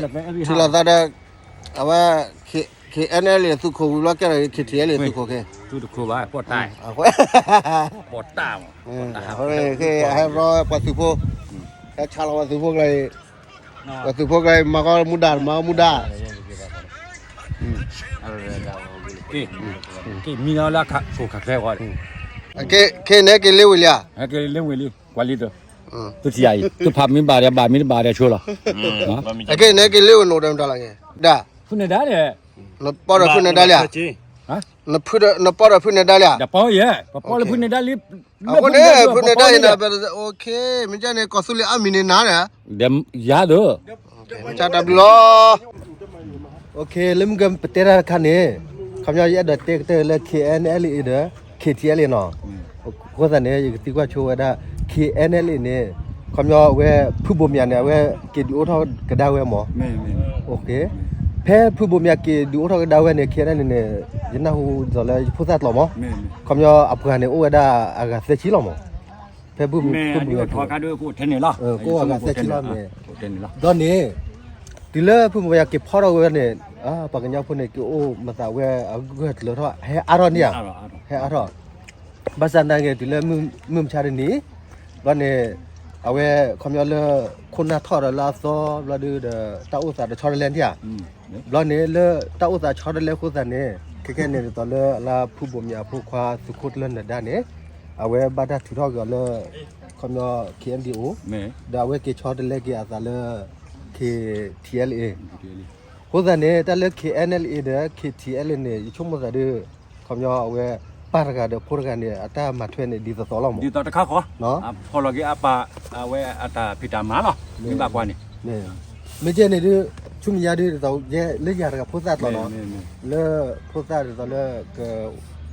ထံလီၤသးဒီး အဝဲ K-, KNLA သုးခိၣ်ဝံၤဘျီကဲထီၣ် KTLA သုးခိၣ်ခဲ, သုးတခိၣ်ဘၣ် ပီၣ်တၢ်, အဃိ ပီၣ်တၢ်မး, အဃိန့ၣ် ဟဲရီပှၤသုးဖိ, ဟဲဆါလီၤပှၤသုးဖိကျါအံၤ, ပှၤသုးဖိကျါအံၤ မၤကီမူဒါ မၤကီမူဒါ, က့ၤမံလီၤလၢခိၣ်ခးကျဲဃီ, ခဲန့ၣ်က့ၤလ့ဝံၤလံဧါ, က့ၤလ့ဝံၤလံ ကွၢ်လံတ သုထံၣ်ယၤအံၤ သုဖးမ့ၢ်ဘၣ်ဒီးဘၣ် မ့ၢ်တဘၣ်ဒီးဆိလီၤ, အခဲန့ၣ်က့ၤလ့ဝံၤနိၣ်ဒီးမတၤလီၤက့ၤ, ဒၣ်, ဖုနဲၣ်ဒါန့ၣ်, နပီၢ်ဒီးဖုနဲၣ်ဒါလံဧါ, နပီၢ်ဒီးဖုနဲၣ်ဒါလံဧါ, ပပီၢ်လၢဖုနဲၣ်ဒါလံ, အဃိန့ၣ် ဖုနဲၣ်ဒါန့ၣ်, မ့ၢ်ကဲန့ၣ် ကီၢ်သူလ့ၤအါမံၤန့ၣ်နၤန့ၣ်, ယၤဒိၣ် တၢ်ဘျုးလီၤ. လၢမုၢ်ကပတဲတၢ်တခါန့ၣ်, ခီပညီယအဲၣ်ဒိးတဲကတၢၢ်လၢ KNLA ဒီး KTLA နီၤ, အဃိသတးန့ၣ် ယကသံကွၢ်ဆိဝဲဒၣ် KNLA န့ၣ်, ခီပညီအဝဲ ဖုဘိးမၠးန့ၣ် အဝဲက့ၤဒုးအိၣ်ထီၣ်ကဒါဝဲမး, ဖဲဖုဘိးမၠးက့ၤဒုးအိၣ်ထီၣ်ကဒါဝဲန့ၣ် KNLA န့ၣ် ယနၢ်ဟူဒ်သိးလၢယဖိသၣ်ကျိာ်မး, ခီပညီအပှၤန့ၣ်အိၣ်ဝဲဒၣ်အဂၤသၢဆံလီၤမး, ဖဲဖုဘိးမၠးန့ၣ် ကအိၣ်အဂၤသၢဆံလီၤမး, ဒီးန့ၣ် တုၤလၢဖုဘိးမၠးက့ၤဖီၣ်ထီၣ်ဝဲန့ၣ်, ပှၤကညီဖိန့ၣ်က့ၤအိၣ်မၤသးဝဲအဂၢၢ်ကျၢၤထီၣ် ဟဲအါထီၣ်န့ၣ်ဧါ, ဟဲအါထီၣ်, ဘၣ်ဆၣ်သနာ်က့ တုၤလၢမုၢ်မဆါတနံၤ, ဘျီန့ၣ်, အဝဲ ခီပညီလၢ ခိၣ်နၢ်ထီၣ်ဒီးလၢအသီ ဘျီဒုဒီး တၢ်အိၣ်သးတဆီတလဲန့ၣ်ဧါ, ဘျီန့ၣ်လၢတၢ်အိၣ်သးဆီတလဲအဃိသတးန့ၣ် ခဲကဲန့ၣ်ဒ်သိးလၢအလၢဖုဘိးမၠးအဖိခွါသုးခိၣ်ကျၢၢ်နၢၤဒါန့ၣ်, အဝဲဘၣ်တၢ်ထုးထီၣ်က့ၤအီၤလၢ ခီပညီ KNDO, ဒီးအဝဲက့ၤဆီတလဲက့ၤအသးလၢ KTLA, အဃိသတးန့ၣ် တၢ်လၢ KNLA ဒီး KTLA န့ၣ် ယဆိကမိၣ်သးဒီး ခီပညီအဝဲ ပၢ်တဂၤဒီးဖိတဂၤန့ၣ် အတၢ်မၤထွဲန့ၣ် ဒ်သိးသိးလီၤမး, ဒ်သိးတခါဃီ, ဖီၣ်လီၤက့ၤအပၢ်, အဝဲအတၢ်ဖံးတၢ်မၤလီၤ, မ့ၢ်ဘၣ်ကွၢ်န့ၣ် မ့ၢ်ကဲန့ၣ်ဒုး, ဆူမဲာ်ညါဒုးဒ်သိး လၢယၤတဂၤဖိသၣ်ကျိာ်နီၤ, လၢဖိသၣ်ဒ်သိးလၢ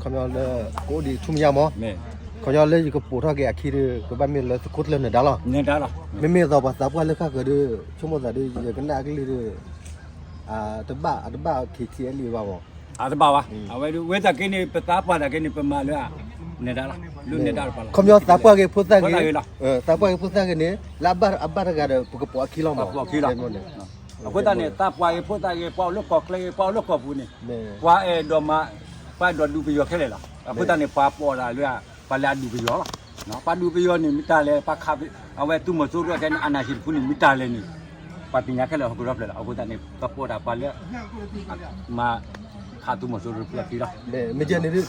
ခီပညီလၢ ကအိၣ်ဒံးဆူမဲာ်ညါမး, ခီပညီလၢယကပိာ်ထီၣ်က့ၤအခံဒုး ကဘၣ်မ့ၢ်လၢသုးခိၣ်ကျၢၢ်နၢၤဒါလီၤ, မ့မ့ၢ်သိးပှၤသးပှၢ်လၢဃၣ်ဃၢၤဒုး ဆိကမိၣ်သးဒုး ယကနၣ်အကလုၢ်ဒုး တဘၣ် အတဘၣ် KTLA ဘၣ်မး, အတဘၣ်ဘၣ်, အဝဲဒုး ဝဲသနာ်က့န့ၣ် ပသးပှၢ်သနာ်က့န့ၣ် ပမၤလၢ နၢၤဒါလီၤ, လၢနၢၤဒါတပၤလီၤ, ခီပညီသးပှၢ်က့ၤဖိသၣ်ဂ့ၤ, သးပှၢ်က့ၤဖိသၣ်ဂ့ၤန့ၣ် လၢအဘၣ်တဂၤဒီး ပကပိာ်အခံလီၤမး, အဃိသတးန့ၣ် သးပှၢ်ဂ့ၤဖိသၣ်ဂ့ၤ ပှၤအိၣ်လၢကီၢ်ချၢဂ့ၤ ပှၤအိၣ်လၢကီၢ်ပူၤန့ၣ် ပှၤအဲၣ်ဒိးမၤ, ပှၤအဲၣ်ဒိးဒုးပယီၤခဲလၢာ်လီၤ, အဃိသတးန့ၣ် ပှၤပိာ်ဒၣ်လၢ ပှၤလၢအဒုးပယီၤလီၤ, ပှၤဒုးပယီၤန့ၣ် မ့ၢ်တၢ်လဲၣ် ပှၤခး အဝဲသုးမီၤစိရိၤခဲန့ၣ် အနၢ်ဟံၣ်တဖုန့ၣ် မ့ၢ်တၢ်လဲၣ်န့ၣ် ပှၤသ့ၣ်ညါခဲလၢာ်ဟီၣ်ခိၣ်ဒီဖျၢၣ်လီၤ, အဃိသတးန့ၣ် ပပိာ်ဒၣ်ပှၤလၢ မၤ ခးသုးမီၤစိရိၤတဖုအခံလီၤ, မ့ၢ်ကဲန့ၣ်ဒုး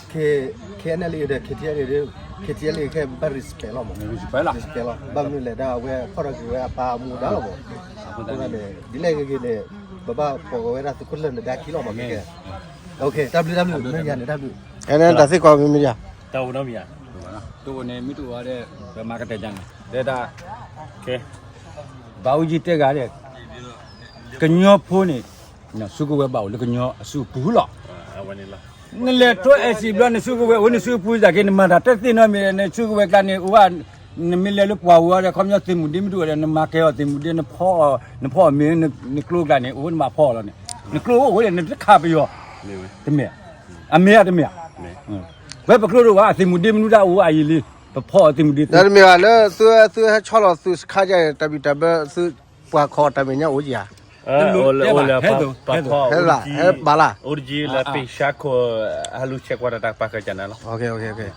KNLA ဒီး KTLA ဒုး KTLA ခဲဘၣ် respect လီၤမး, respect လီၤ, ဘၣ်မနုၤလဲၣ်ဒၣ်အဝဲဖီၣ်ထီၣ်က့ၤဝဲအပၢ်အမူဒါလီၤမး, အဃိသတးန့ၣ် ဒ်လဲၣ်ဂ့ၤဂ့ၤန့ၣ် ပဘၣ်ပိာ်က့ၤဝဲဒၣ်သုးခိၣ်ကျၢၢ်နၢၤဒါခံလီၤမး, ခဲကဲ တၢ်ဘျုးတၢ်ဘျုး မ့ၢ်ယၤန့ၣ် တၢ်ဘျုး, တၢ်သံကွၢ်မ့ၢ်မ့ၢ်ယၤ, တၢ်အိၣ်နီတမံၤယၤ, တအိၣ်န့ၣ် မ့ၢ်တအိၣ်ဒီး ပမၤကတၢၢ်ယၤန့ၣ် တဲဒၣ် ဘၣ်အူကၠံတဲဂၤဒီး ကညီဖိန့ၣ် စုကဝဲၤဘၣ်အိၣ်လၢကညီအစုပူၤလီၤ, နလဲၤထီၣ်အဲၣ်စံးဘျီ နစုကဝဲၤအိၣ်နစုပူၤစ့ၢ်ကီး နမၤတၢ်တသ့နီတမံၤ နစုကဝဲၤကျါန့ၣ် အိၣ်ဝဲ နမ့ၢ်လဲၤလၢပှၢ်ဝဲဒီး ခီပညီသ့ၣ်မုၣ်ဒ့မုၣ်ဒိၣ်ဒီး နမၤကဲအီၤသ့ၣ်မုၣ်ဒ့ နဖီအီၤ နဖီအီၤမ့ၢ် နကျိကျါန့ၣ် အိၣ်နဘၣ်ဖီအီၤလီၤန့ၣ် နကျိအိၣ်ဝဲဒီး နတခးပယီၤ တမ့ၢ် အမ့ၢ်ဧါတမ့ၢ်ဧါ, ဝဲပကျိဒိၣ်ဝဲ သ့ၣ်မုၣ်ဒ့မနုၤတၢ်အိၣ်အယံၤလံ ပဖီအီၤသ့ၣ်မုၣ်ဒ့သ့ တမ့ၢ်ဘၣ်လၢ သုဟဲဆီလီၤသုစခါယါန့ၣ် တၢ်ဘံၣ်တၢ်ဘၢသုပှၤခီၣ်တၢ်မဲာ်ညါအိၣ်ကယၤ ဟဲလီၤ ဟဲဘၣ်လၢ ဟဲဘၣ်လၢ အိၣ်တကံလၢပ့ၤဆါခိၣ် ဟဲလူၤဆဲးကွၢ်တၢ်တၢ်ပာ်ဃာ်ကနၤလီၤ မ့ၢ်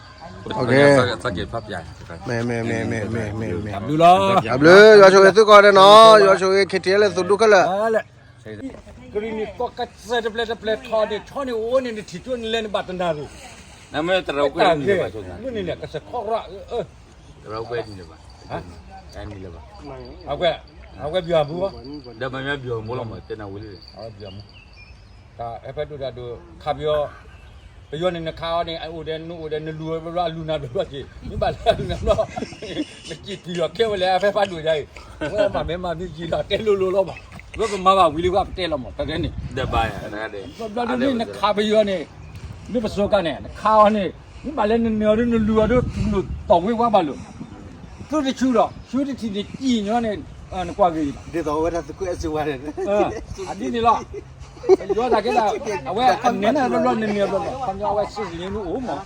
မ့ၢ်မ့ၢ်မ့ၢ်မ့ၢ်မ့ၢ် တၢ်ဘျုးလီၤ တၢ်ဘျုး ယွၤဆိၣ်ဂ့ၤသုကိးဂၤဒဲးနီၤ ယွၤဆိၣ်ဂ့ၤ KTLA သုးဒူခဲလၢာ် ကရံၣ်နံၣ်သီကစၢၢ်တပျဲၢ်တပျဲၢ်ထီၣ်န့ၣ် ဆီန့ၣ်အိၣ်န့ၣ် နထံၣ်ကၠိနလဲၤနဘၣ်တနၣ်ရံၣ် နမ့ၢ်တရၢဝဲန့ၣ် မ့ၢ်န့ၣ်လဲၣ် ကစၢၢ်ခီရၣ် တရၢဝဲန့ၣ်လၢၤဘၣ် အဝဲ အဝဲဘျီမူ ဒီးမ့ၢ်ဘျီမူလီၤမး တဲနၤဝံၤလံ အဝဲဘျီမူ တၢ်ဟဲဖဲဒိၣ်တၢ်ဒိၣ် ခးပယီၤ ပယီၤန့ၣ် နခးအီၤန့ၣ် အအိၣ်ဒီး နအိၣ်ဒီး နလူၤဝဲဘျီ အလူၤနၤဘျီဘျီက့ၤ မ့ၢ်ဘၣ်လၢအလူၤနၤဘျီ နကံၣ်ကွံာ်အီၤခဲဝဲလဲၣ် အဖဲဖးဒိၣ်ယါအံၤ ဝဲမၤမ့ၢ်မၤမ့ၢ်ကံၣ်လီၤ တဲလိၤလိၤလီၤဘၣ် ဝဲပမၤဘၣ်ဝံၤလံ ဝဲပတဲလီၤမး တၢ်တဲန့ၣ် ဘျီဒ်န့ၣ် နခးပယီၤန့ၣ် မ့ၢ်ပစိကါန့ၣ် နခးအီၤန့ၣ် မ့ၢ်ဘၣ်လၢနနၢၤဒီး နလူၤအီၤဒီး လူၤတီၢ်ဝ့ၤဝါဘၣ်လိာ် သုတဆူဒီး ဆူတထံၣ်န့ၣ် ကံၣ်ညီန့ၣ် နကွၢ်ဂ့ၤ ဒ်သိးဝဲဒၣ်သုးခိၣ်အဲၣ်စ့ဝါန့ၣ် အဒ်န့ၣ်လီၤ ယွၤတၢ်ကဲဒၣ် အဝဲအနဲၣ်န့ၣ်ဘျီဘျီ နနဲၣ်ဘျီဘျီ ခီပညီအဝဲ စစ်ဆင်ရေး မ့ၢ်အိၣ်မး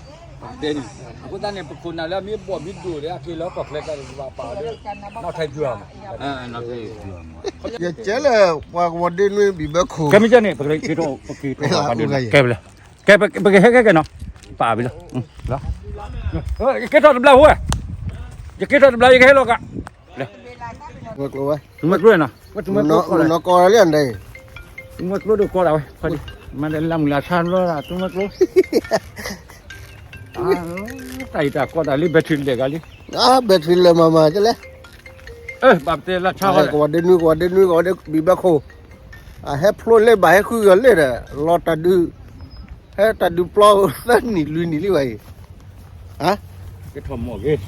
တဲန့ၣ်, အဃိသတးန့ၣ် ပခိၣ်နၢ်လၢအမ့ၢ်ဘီၣ်မ့ၢ်ဒိၣ်လၢအက့ၤလၢဟီၣ်ခိၣ်ချၢတၢ်တဘၣ်ပာ်အီၤလၢ နီၢ်ထဲပၠူၤအီၤမး, နီၢ်ထဲပၠူၤအီၤမး, ယကဲလၢ ပှၤကဝီၤဒ့နွံဘံၣ်ဘၢခိၣ်, ကဲမ့ၢ်ကဲန့ၣ် ပကက့ၤထီၣ်ပက့ၤထီၣ်ဘၣ်ဒ်လဲၣ်, ကဲပလဲၣ်, ကဲပကဟဲကဲကဲနီၤ, ပာ်ဘံၣ်လီၤ, ကဲထီၣ်တဘျီဖိဝဲ, ယကဲထီၣ်တဘျီ ယကဟဲလီၤကး, ဝဲကျိဝဲ, သုမွဲကျိနီၤ, ဝဲသုမွဲကျိကီးဒၣ်, နီၢ်ကီးလံန့ၣ်, သုမွဲကျိဒိၣ်ကီးဒၣ်ဝဲ, ဖီဒံ, မ့ၢ်လၢမုၢ်လၢဆါဘျီဒၣ် သုမွဲကျိ, တၢ်အံၤတၢ်ကီးတၢ်လံ battery လဲၤဂၤလံ, battery လဲၤမၤမၤကလဲၣ်, ဘၣ်ပတဲလၢဆါဝဲ, ကဝီၤဒ့နွံ ကဝီၤဒ့နွံ ကဝီၤဒ့ဘံၣ်ဘၢခိၣ်, အဟဲဖျိလၢဘၣ်ဟဲဃုဂၤလၢဒီး လီၤတၢ်ဒုး, ဟဲတၢ်ဒုးပျီသၢနံၣ်လွံၢ်နံၣ်လံဝဲအံၤ, ကထီၣ်မီၢ်ဂ့ၤ အကီၢ်,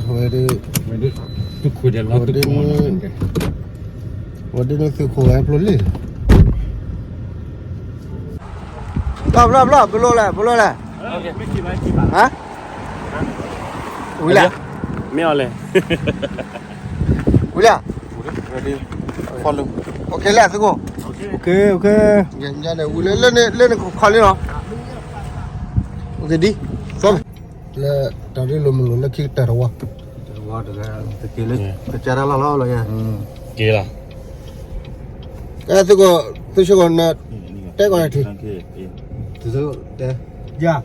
ဝဲဒၣ်, ဝဲဒၣ်သုးခိၣ်ဟဲဖျိလံ, ဘျီဘျီဘျီ ဘျီလဲၣ် ဘျီလဲၣ်, ဟါ, ဝံၤလဲၣ်, မ့ၢ်အီၤလဲၣ် ဝံၤလံ, လဲၣ်သုခိၣ်, ဝံၤလံ, လၢနခိၣ်ခီလံလီၤ, ဒ်, လၢတၢ်ရ့လိာ်မုာ်လိာ်လၢခံကတၢၢ်တဝီ, တဝီတဂၤ, ကက့ၤလၢကစၢ်တၢ်လီၢ်လီၤလီၤယၤ, က့ၤလီၤ, သုခိၣ်, သုဆိကီၢ်နၢ်, တဲကီးနထံၣ် ယၤ,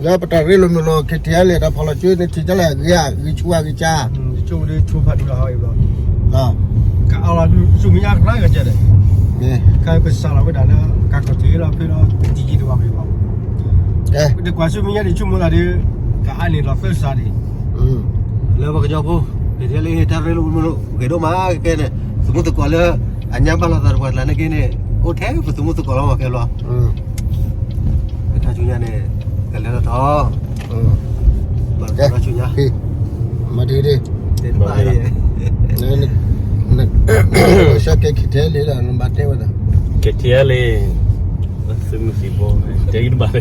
လၢပတၢ်ရ့လိာ်မုာ်လိာ် KTLA တၢ်ဖီၣ်လီၤစုန့ၣ် ထံၣ်ကလဲၣ် ဂ့ၤဧါ ဂံၢ်ဆူၣ်ဧါ ဂံၢ်စၢ်ဧါ, ကအိၣ်လီၤဆူမဲာ်ညါကရၢကတၢၢ်ဒီး, ကပစးလီၤဝဲဒၣ်လၢ ကးကီၢ်ထံးလီၤဖဲလီၤ တယံၤတဘၣ်ဖဲဘၣ်, ဒ်ကွၢ်ဆူမဲာ်ညါဒ်ဆိကမိၣ်သးဒီး, ကအါန့ၢ်လီၤသၢစးဒံး, လၢပှၤကညီဖိ, KTLA တၢ်ရ့လိာ်မုာ်လိာ် ဂ့ၤဒိၣ်မးကဲန့ၣ်, သုးမုၢ်သကိးလၢ အညါဘၣ်လိာ်သးတပှၢ်ကျါန့ၣ်က့န့ၣ်, အိၣ်ထဲပသုးမုၢ်သကိးလီၤမးကဲလီၤ ကထါဆူညါန့ၣ်, ကလဲၤလီၤထီၣ်, ဘၣ်ဆူညါ, မၤဒ်ဒ်, တဘၣ်, နကဲ KTLA လီၤ နဘၣ်တဲဝဲဒၣ်, KTLA, သုးမုၢ်သံၣ်ဘိ, တဲဂံၢ်တဘၣ်,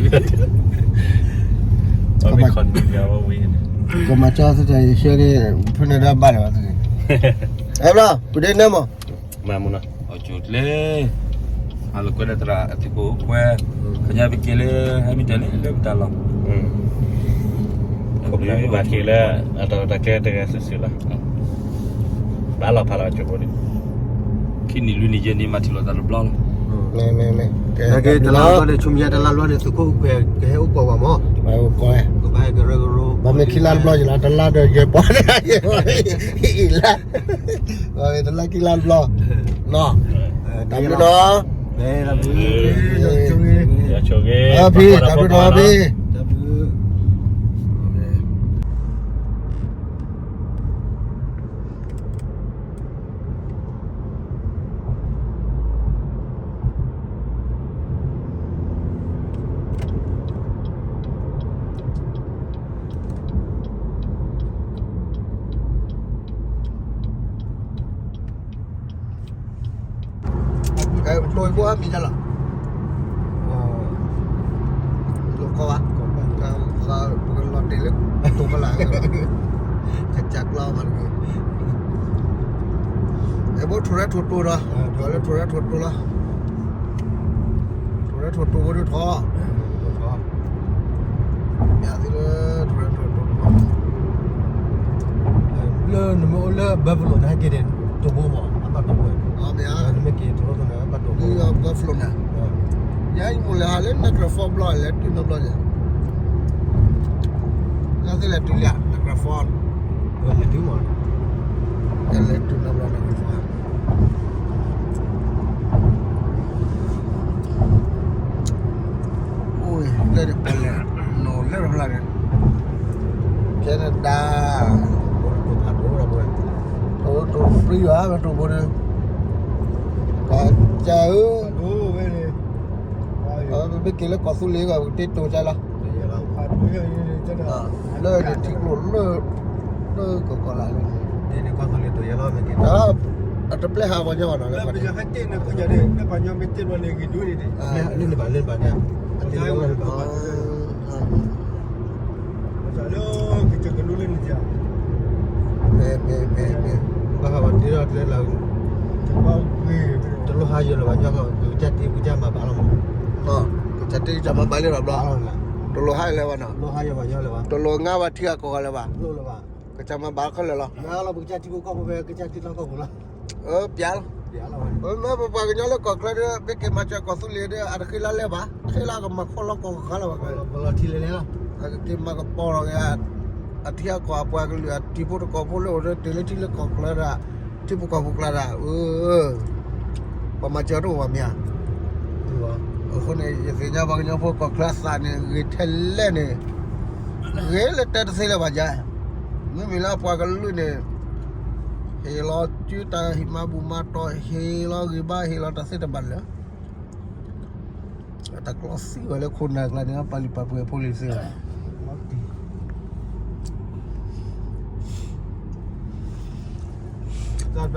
ကမၤကၠီသတးယဆၢန့ၣ်, ဖုန့ၣ်ဒၣ်ဘၣ်လၢၤဘၣ်သ့ၣ်, အဲဘျီ ပဒ့နဲမး မၤမူနီၤ, အကၠိကျဲ, ဟးလီၤကွဲဒီးသရၣ်အသုးဖိခွဲ, ခညါပက့ၤလၢ ဟဲမ့ၢ်တၢ်န့ၣ် လၢပတၢ်လီၢ်, ဘၣ်က့ၤလၢ အတၢ်တၢ်ကျဲတဂၤစုာ်စုာ်လီၤ, ဘၣ်လီၤဖးလီၤအကၠိဖိန့ၣ်, ခံနံၣ်လွံၢ်နံၣ်ယဲၢ်နံၣ်မၤထံၣ်လိာ်သးတဘျီလီၤ, တလါဘျီန့ၣ် ဆူမဲာ်ညါတလါဘျီန့ၣ် သုးခိၣ်ခွဲးကဟဲအိၣ်ကိးဝဲမး, ကဘၣ်ဟဲကရၢကရိ, ဘၣ်မ့ၢ်ခံလါတဘျီယလါ တလါဒီးယဲၢ်ပီၢ်, အံၤလါ တလါခံလါတဘျီ, နီၤ, တၢ်ဘျုးနီၤ, ဖံ တၢ်ဘျုးနီၤဖံ. Ê, tôi có mì cho lắm. Ờ, tôi có bác. Sao, sao, tôi lo tiền lắm. Tôi có lại rồi. Chắc, chắc lo mà. Ê, bố, tôi đã thuộc tôi rồi. Ờ, tôi đã thuộc tôi rồi. Tôi đã thuộc tôi với tôi thọ. Tôi thọ. လၢ နမ့ၢ်အိၣ်လၢ Buffalo န့ၣ် ဟဲက့ၤန့ၣ် တိၢ်ဘိမး အဘၣ်တိၢ်ဘိ, နမ့ၢ်က့ၤ Toronto န့ၣ် အဘၣ်တိၢ်ဘိ, Buffalo န့ၣ်, ယဲယမိၢ်လဲၤဟးလၢ Niagara Falls ဘျီ လဲၤတုၤနီတဘျီန့ၣ်, ယသ့ၣ်လဲၤတုၤလံ Niagara Falls, လဲၤတုၤမး, လဲၤတုၤနီတဘျီ Niagara Falls. အိၣ်လၢပလဲၤနီၤလၢဖျါန့ၣ်, Canada, တိၢ်တိၢ် free ဘၣ် တိၢ်ဘိန့ၣ်, ကစၢ်ဧၢ, ပမ့ၢ်က့ၤလၢကီၢ်သူလ့ၤကီး ပကတ့တိၢ်ကစၢ်လီၤ. လၢန့ၣ်ထံကျိလၢ လၢကီၢ်ကီၢ်လၢ်လၢန့ၣ်, အတပျဲဟးပှၤညီဘၣ်နီၤ, လၢပှၤညီ, လၢန့ၣ်ဘၣ် လၢန့ၣ်ဘၣ်န့ၣ်, လၢကစၢ်လၢကစၢ်ကနူလၢန့ၣ်, မ့ၢ် မ့ၢ် မ့ၢ် မ့ၢ် ကစၢ်မၤဘၣ်လံဒီးဘျီ, တလိၣ်ဟးလဲၤဘၣ်နီၤ, တလိၣ်ငါဘၣ်ထံဂၤကီၢ်ဂၤလၢၤဘၣ်, ကစၢ်မၤဘၣ်ခဲလၢာ်လီၤ. ပျဲလီၤ, မ့ၢ်ပပှၤကညီလၢကီၢ်ချၢဒီး မ့ၢ်က့ၤမၤစၢၤကီၢ်သူလ့ၤဒီး အတဃ့လၢလဲၤဘၣ်, ဃ့လၢကမၤခီလီၤကီၢ်ဂၤလၢၤဘၣ်, ကက့ၤမၤကပီၤလီၤက့ၤ အထံအကီၢ်အပှၤကလုာ်အတံၤဖိတကီၢ်ဖိလၢအိၣ်ဒီး တုၤလၢထံလၢကီၢ်ချၢဒၣ်, ထံဖိကီၢ်ဖိကျါဒၣ်, ပှၤမၤစၢၤတအိၣ်ဘၣ်မ့ၢ်ဧါ. အဃိန့ၣ် ယသ့ၣ်ညါပှၤကညီဖိကီၢ်ချၢအသးန့ၣ် ဂ့ၤထဲလဲၣ်န့ၣ်, ဂ့ၤလၢတဲတသ့လၢၤဘၣ်ယါ, မ့မ့ၢ်လၢအပှၤကလုာ်န့ၣ် ဟ့ၣ်လီၤစုတၢ်ဟံးမၤဘူၣ်မၤတီၢ် ဟ့ၣ်လီၤဂံၢ်ဘါ ဟ့ၣ်လီၤတၢ်သ့တဘၣ်လၢာ်, တၢ်ကျီသံဝဲလၢခိၣ်နၢ်ကျါန့ၣ် ပာ်လုၢ်ပာ်ပှ့ၤဖိလံၤသ့လီၤ. လီ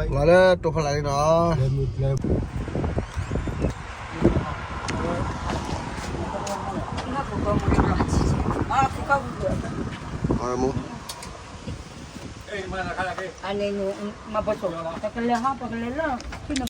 ၤလၢတိာ်ဖးလၢ်လံနီၤ. မ့ၢ်